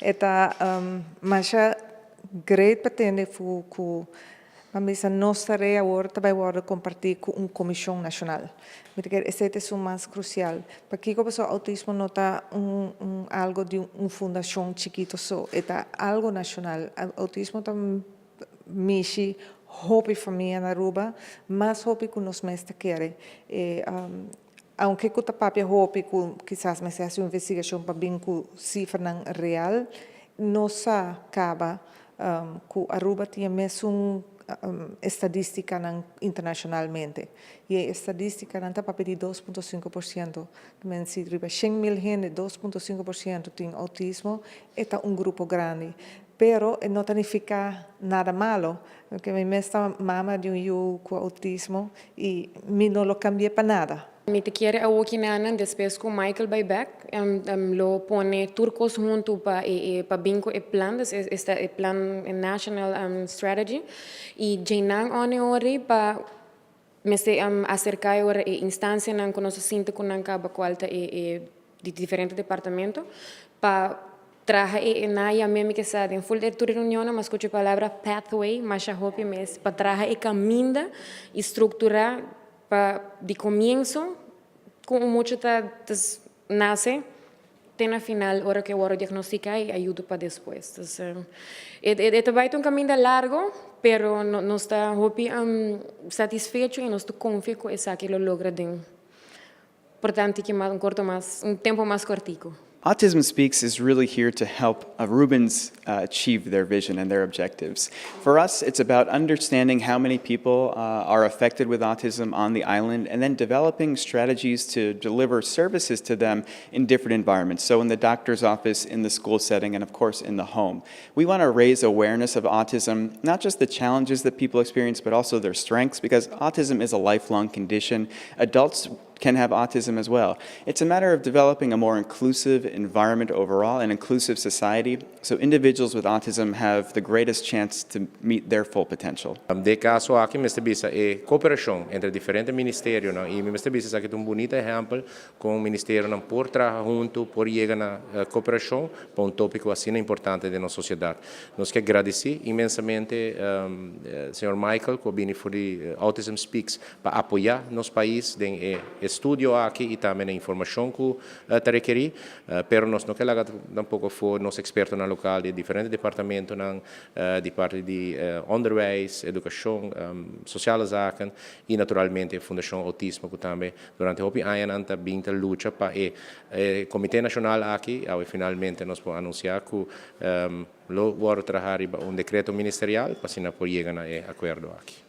E ta masha great pa tende ku ban nos tarea awor tambe wordo kompartí ku un komishon nashonal. Mi ta kere esei ta mas krusial. Pakiko? Pasobra outismo no ta un algo di un fundashon chikitu so, ta algo nashonal. Outismo ta mishi hopi famia na Aruba, mas hopi ku nos mes ta kere. E, aunke ku ta papia hopi ku kisas mester hasi un investigashon pa bin ku sifranan real, nos a kaba ku Aruba tin mesun estadístikanan internashonalmente. I e estadístikanan ta papia di 2,5%. Men si riba 100 mil hende, 2,5% tin outismo, ta un grupo grandi. Pero no ta nifiká nada malu. Pasobra mi mes ta mama di un yu ku outismo i mi no lo kambia pa nada. Mi ta kere awokinan despues ku Michael bay back, lo pone tur kos huntu pa bin ku e plan, dus esta e plan national strategy i djeinan one ori pa mester aserká ora e instansianan ku nos sinta ku nan kaba kual ta e di diferente departamento pa traha e na ya memi ke sa den full de tur reunion mas skucha palabra pathway masha hopi mes pa traha e kaminda i struktura pa di komienso ku un mucha ta nase te na final ora ku wòrdu diagnostiká i ayuda pa despues. Dus e ta bai un kaminda largu, pero nos ta hopi satisfecho i nos ta konfia ku esaki lo logra den por tantu ku mas un korto mas un tempu mas kòrtiku. Autism Speaks is really here to help Arubans achieve their vision and their objectives. For us, it's about understanding how many people are affected with autism on the island and then developing strategies to deliver services to them in different environments. So in the doctor's office, in the school setting, and of course in the home. We want to raise awareness of autism, not just the challenges that people experience, but also their strengths, because autism is a lifelong condition. Adults can have autism as well. It's a matter of developing a more inclusive environment overall, an inclusive society, so individuals with autism have the greatest chance to meet their full potential. Den e kaso aki, mester bisa e kooperashon entre diferente ministerionan, i mester bisa ku un bunita ehèmpel ku ministerionan por traha huntu, por yega na kooperashon pa un tópiko asina importante den nos sosiedat. Nos ke gradisí inmensamente señor Michael ku a bini for di Autism Speaks pa apoyá nos pais den estudio aki i tambe e informashon ku ta rekerí, pero nos no ke laga tampoko afó nos ekspertonan lokal di diferente departamentonan, di parti di onderwijs, edukashon, sociale zaken i naturalmente Fundashon Outismo ku tambe durante hopi añanan ta bin ta lucha pa e Komité Nashonal aki, awe finalmente nos por anunsiá ku lo wòrdu traha un dekreto ministerial pa asina por yega na e akuerdo aki.